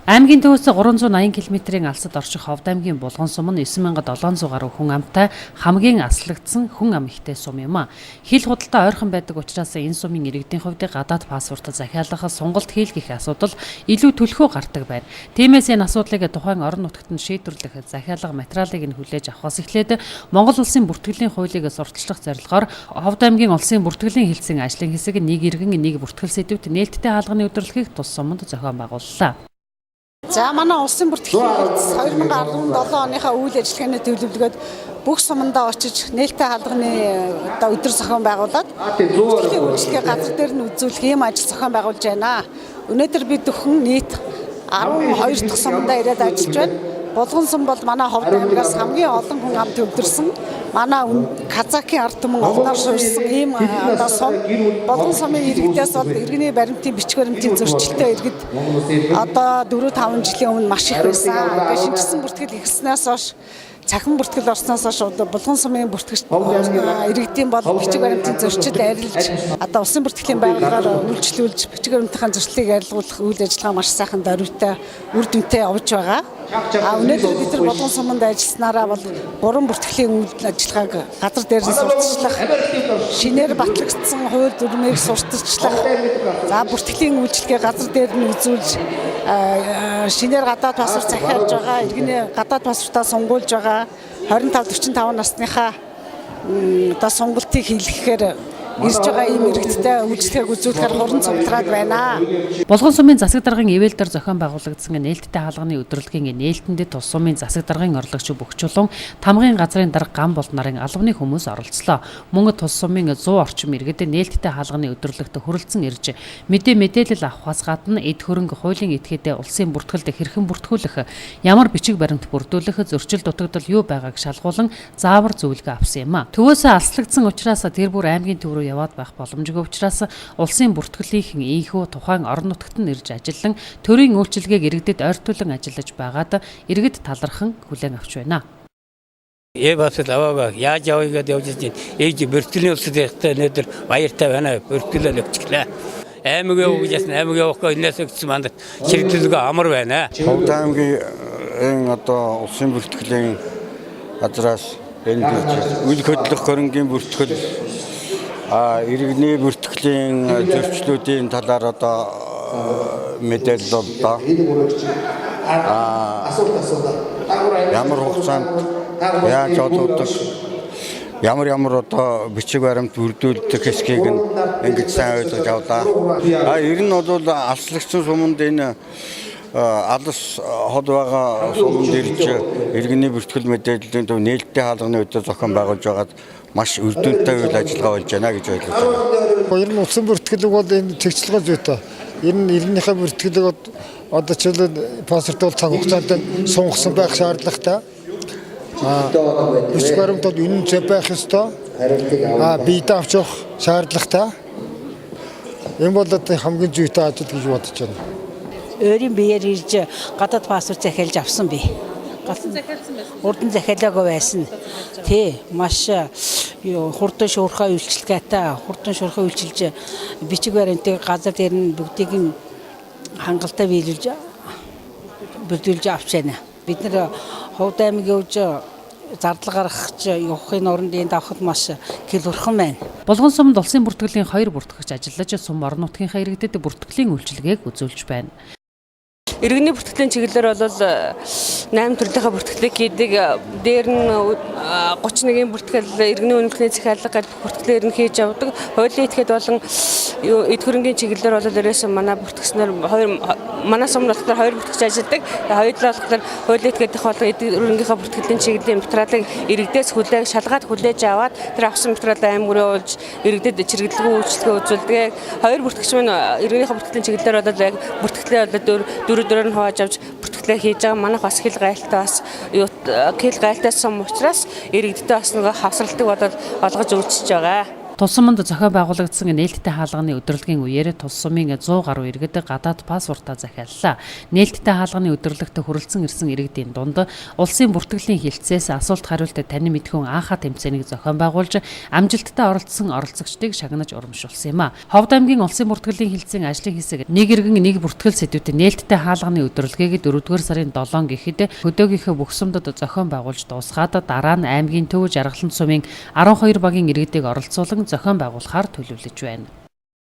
Аймгийн төвөөс 380 км-ийн алсад орших Ховд аймгийн Булган сум нь 9700 гаруй хүн амтай хамгийн аслагдсан хүн ам ихтэй сум юм а. Хил худалдаа ойрхон байдаг учраас энэ сумын иргэдийн хувьд гадаад паспорт захиалах, сонголт хийлгэх асуудал илүү түлхүү гардаг байна. Тиймээс энэ асуудлыг тухайн орон нутагт нь шийдвэрлэх захиалга материалыг нь хүлээж авахаас эхлээд Монгол улсын бүртгэлийн хуулийг сурталчлах зорилгоор Ховд аймгийн улсын бүртгэлийн хэлтсийн ажлын хэсэг нэг иргэн нэг бүртгэл сэдэвт нээлттэй хаалганы өдөрлөгийг тус суманд зохион байгууллаа. За манай улсын бүртгэлийн хэлтс 2017 оныхаа үйл ажиллагааны төлөвлөгөөд бүх сумандаа очиж нээлттэй хаалганы одоо өдөр зохион байгуулад бүртгэлийн үйлчилгээ газар дээр нь үзүүлэх ийм ажил зохион байгуулж байна. Өнөөдөр бид бүхэн нийт 12 дахь сумандаа ирээд ажиллаж байна. Булган сум бол манай Ховд аймгаас хамгийн олон хүн ам төвлөрсөн. Манай Казакийн ард түмэн олноор суурьсан ийм одоо сум. Булган сумын иргэдээс бол иргэний баримтын бичиг баримтын зөрчилтэй иргэд одоо 4 5 жилийн өмнө маш их байсан. Тэгээ шинэчилсэн бүртгэл эхэлснээс хойш, цахим бүртгэл орсноос хойш одоо Булган сумын бүртгэгч иргэдийн бол бичиг баримтын зөрчил арилж, одоо улсын бүртгэлийн байгууллагаар үйлчлүүлж бичиг баримтын зөрчлийг арилгуулах үйл ажиллагаа маш сайхан дөрвтэй, үр дүнтэй явж байгаа. А өнөөдөр бид нар Булган суманд ажилласнараа бол гурван бүртгэлийн үйл ажиллагааг газар дээр нь сурталчлах, шинээр батлагдсан хууль дүрмийг сурталчлах, за бүртгэлийн үйлчилгээ газар дээр нь үзүүлж, шинээр гадаад паспорт захиалж байгаа, иргэний гадаад паспортаа сонгуулж байгаа 25 45 насныхаа одоо сонголтыг хийлгэхээр ирж байгаа ийм иргэдтэй үйлчилгээг үзүүлэхээр хуран цуглараад байна. Булган сумын засаг даргын ивэл дээр зохион байгуулагдсан нээлттэй хаалганы өдөрлөгийн нээлтэнд тус сумын засаг даргын орлогч Бөхчулуун, тамгын газрын дарга Гам болд нарын албаны хүмүүс оролцлоо. Мөн тус сумын 100 орчим иргэд нээлттэй хаалганы өдөрлөгт хүрэлцэн ирж мэдээлэл авахаас гадна эд хөрөнгө, хуулийн этгээдээ улсын бүртгэлд хэрхэн бүртгүүлэх, ямар бичиг баримт бүрдүүлэх, зөрчил дутагдал юу байгааг шалгуулан заавар зөвлөгөө авсан юм а. Төвөөсөө алслагдсан учраас тэр бүр аймгийн төв рүү яваад байх боломжгүй учраас улсын бүртгэлийнхэн ийнхүү тухайн орон нутагт нь ирж ажиллан төрийн үйлчилгээг иргэдэд ойртуулан ажиллаж байгаад иргэд талархан хүлээн авч байна. Э-паспорт аваагүй, яаж явъя гэдээ явж ирсэн. Ээж бүртгэлийн улсад явахдаа өнөөдөр баяртай байна. Бүртгэлээ өгчихлээ. Аймаг явах гэж ясна, аймаг явахгүй энэс өгсөн мандат чиглэлгүй амар байна. Ховд аймгийн энэ одоо улсын бүртгэлийн газраас энд үл хөдлөх хөрөнгийн бүртгэл, иргэний бүртгэлийн зөрчлүүдийн талаар одоо мэдээлэл боллоо. Ямар хугацаанд яаж олгодог, ямар ямар одоо бичиг баримт бүрдүүлдэг хэсгийг нь ингэж сайн ойлгож авлаа. Ер нь бол алслагдсан суманд энэ алс хол байгаа суманд ирж иргэний бүртгэл мэдээллийн төв нээлттэй хаалганы өдөр зохион байгуулж байгаад маш үр дүнтэй үйл ажиллагаа болж байна гэж ойлгож байна. Ер нь улсын бүртгэлэг бол энэ чигчлэг зүйтэй. Ер нь иргэнийхээ бүртгэлэг одоо жишээлбэл паспорт бол цаг хугацаанд сунгасан байх шаардлагатай. Бичиг баримт бол үнэн зөв байх ёстой. Биедээ авч явах шаардлагатай. Энэ бол одоо хамгийн зүйтэй ажил гэж бодож байна. Өөрийн биеэр ирж гадаад паспорт захиалж авсан би. Урд нь захиалаагүй байсан. Тий, маш юу хурдан шуурхай үйлчилгээтэй, хурдан шуурхай үйлчилж бичиг баримтыг газар дээр нь бүгдийг нь хангалттай биелүүлж бүрдүүлж авч байна. Бид нар Ховд аймаг явж зардал гаргах явахын оронд энд авахд маш хялбархан байна. Булган сумд улсын бүртгэлийн хоёр бүртгэгч ажиллаж сум орон нутгийнхаа иргэдэд бүртгэлийн үйлчилгээг үзүүлж байна. Иргэний бүртгэлийн чиглэлээр бол 8 төрлийнхээ бүртгэлийг хийдэг. Дээр нь 31-ийн бүртгэл, иргэний үнэмлэхний захиалга гэдэг бүртгэлээр нь хийж явдаг. Хуулийн этгээд болон эд хөрөнгийн чиглэлээр бол ерөөсөн манай бүртгэснээр хоёр манай сум болохоор хоёр бүртгэгч ажилладаг. Хоёулаа болохоор хуулийн этгээдийнх болон эд хөрөнгийнхээ бүртгэлийн чиглэлийн материалыг иргэдээс хүлээг шалгаад хүлээж аваад тэр авсан материалаа аймаг руу явуулж иргэдэд чиргэдэлгүй үйлчилгээ үзүүлдэг. Хоёр бүртгэгч маань иргэнийхээ бүртгэлийн чиглэлээр бол яг бүртгэлээ бол дөрөв дөрөөр нь хувааж авч бүртгэлээ хийж байгаа. Манайх бас хил гайлтай бас юу хил гайлтай сум учраас иргэдтэй бас нөгөө хавсралтыг болоод олгож үйлчилж байгаа. Тус суманд зохион байгуулагдсан нээлттэй хаалганы өдөрлөгийн үеэр тус сумын 100 гаруй иргэд гадаад паспортаа захиаллаа. Нээлттэй хаалганы өдөрлөгт хүрэлцэн ирсэн иргэдийн дунд улсын бүртгэлийн хэлтсээс асуулт хариултад танин мэдхүйн АХА тэмцээнийг зохион байгуулж амжилттай оролцсон оролцогчдыг шагнаж урамшуулсан юм а. Ховд аймгийн улсын бүртгэлийн хэлтсийн ажлын хэсэг нэг иргэн нэг бүртгэл сэдвүүтэй нээлттэй хаалганы өдөрлөгийг 4-р сарын 7 гэхэд хөдөөгийнхөө бүх сумдад зохион байгуулж дуусгаад дараа нь аймгийн төв Жаргалант сумын 12 багийн иргэдийг оролцуулан зохион байгуулахаар төлөвлөж байна.